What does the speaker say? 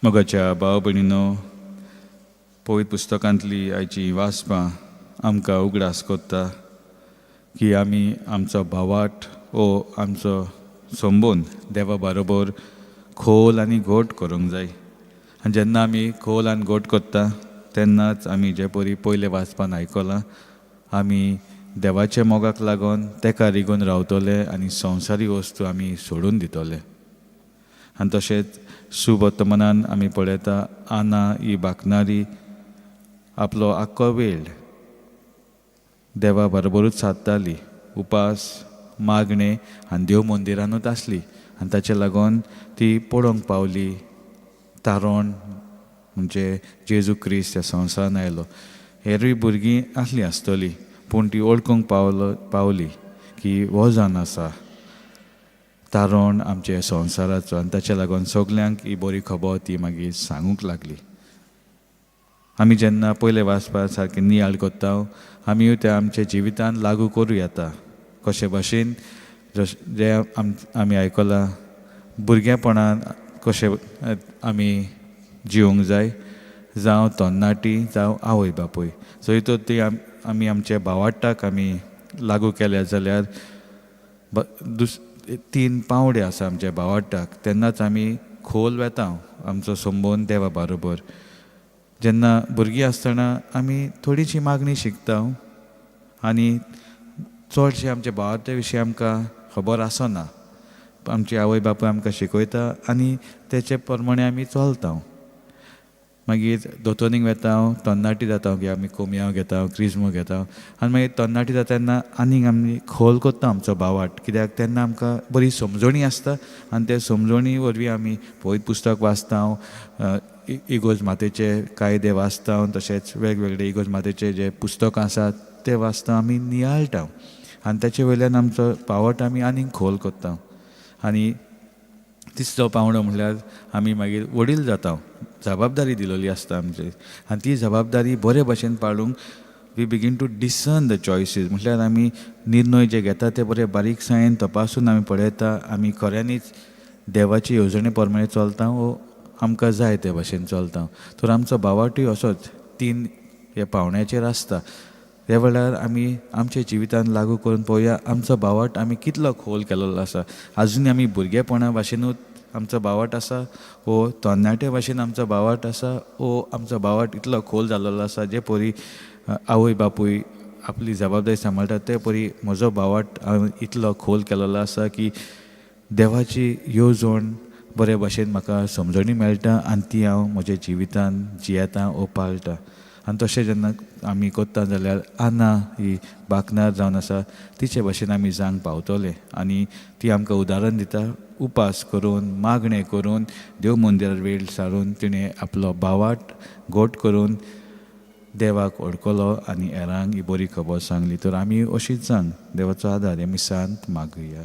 मोगाच्या भाव भयणीनो, पवित्र पुस्तकांतली आयची वाचपां आमकां उगडास कोत्ता की आमी आमचो भावार्थ ओ आमचो संबंद देवा बरोबर खोल आनी घट करूंक जाय. आनी जेन्ना आमी खोल आनी घट कोत्ता तेन्नाच आमी जे परी पयले वाचपान आयकलां, आमी देवाच्या मोगाक लागून तेका रिगून रावतले आनी संवसारी वस्तू आमी सोडून दितले. आनी तशेंच सुवर्तमानान आमी पळयता, आना ही बाकनारी आपलो आख्खो वेळ देवा बरोबरूच सादताली. उपास, मागणें आनी देव मंदिरानूच आसली आनी ताचे लागून ती पळोवंक पावली तारण म्हणजे जेजू क्रिस्त ह्या संवसारान आयलो. हेरूय भुरगीं आसलीं आसतलीं, पूण ती वळखूंक पावली की हो जावन आसा तारण आमच्या संवसाराचो. आनी ताचे लागून सगल्यांक ही बरी खबर ती मागीर सांगूंक लागली. आमी जेन्ना पयले वाचपा सारकें नियाळ कोत्ता, आमीय ते आमच्या जिवितान लागू करूं येता. कशे भाशेन जें आमी आयकलां, भुरगेपणान कशें आमी जिवंक जाय, जावं तरणाटी जावं आवय बापूय, सो हितून ती आमी आमच्या भावार्ताक आमी लागू केल्या जाल्यार तीन पांवडे आसा आमच्या भावार्ताक, तेन्नाच आमी खोल वेता आमचो संबंद देवा बरोबर. जेन्ना भुरगीं आसतना आमी थोडीशी मागणी शिकता आनी चडशें आमच्या भावार्ता विशीं आमकां खबर आसना. आमची आवय बापूय आमकां शिकयता आनी तेचे प्रमाणे आमी चलता. मागीर दोतोनीक वेता, तरणाटी जाता की आमी कोमयांव घेता, क्रिज्मो घेता आनी मागीर तरणाटी जाता तेन्ना आनीक आमी खोल करता आमचो भावार्थ, कित्याक तेन्ना आमकां बरी समजणी आसता आनी ते समजणी वरवीं आमी पवित्र पुस्तक वाचता, इगोर्ज मातेचे कायदे वाचता, तशेंच वेगवेगळे इगोर्ज मातेचे जे पुस्तकां आसात ते वाचता, आमी नियाळटा आनी ताचे वयल्यान आमचो भावार्थ आमी आनीक खोल करता. आनी तिसरो पांवडो म्हणल्यार आमी मागीर वडील जाता, जबाबदारी दिलेली आसता आमचेर आनी ती जबाबदारी बरे भशेन पाळूंक we begin to discern the choices. म्हटल्यार आमी निर्णय जे घेता ते बरे बारीकसाणेन तपासून आमी पळयता, आमी खऱ्यांनीच देवाची येवजणे प्रमाणे चलता वो आमकां जाय ते भशेन चलता. तर आमचो भावार्तूय असोच तीन ह्या पांवड्याचेर आसता. त्या वेळार आमी आमच्या जिवितान लागू करून पळोवया आमचो भावार्थ आमी कितलो खोल केलेलो आसा. आजुनूय आमी भुरगेपणा भाशेनूच आमचो भावार्थ आसा वो तरणाटे भाशेन आमचो भावार्थ आसा वो आमचो भावार्थ इतलो खोल जाल्लो आसा, जे परी आवय बापूय आपली जबाबदारी सांबाळटा ते परी म्हजो भावार्थ हांवें इतलो खोल केलेलो आसा की देवाची येवजण बरे भशेन म्हाका समजणी मेळटा आनी ती हांव म्हज्या जिवितान जियेता वो पाळटा. आनी तशें जेन्ना आमी करता जाल्यार आना ही बाकनार जावन आसा तिचे भशेन आमी जावंक पावतले. आनी ती आमकां उदाहरण दिता, उपास करून, मागणें करून, देव मंदिरार वेळ सारून तिणें आपलो भावार्थ घट करून देवाक वळखलो आनी हेरांक ही बरी खबर सांगली. तर आमी अशीच जावंक देवाचो आदार ह्या मिसांत मागुया.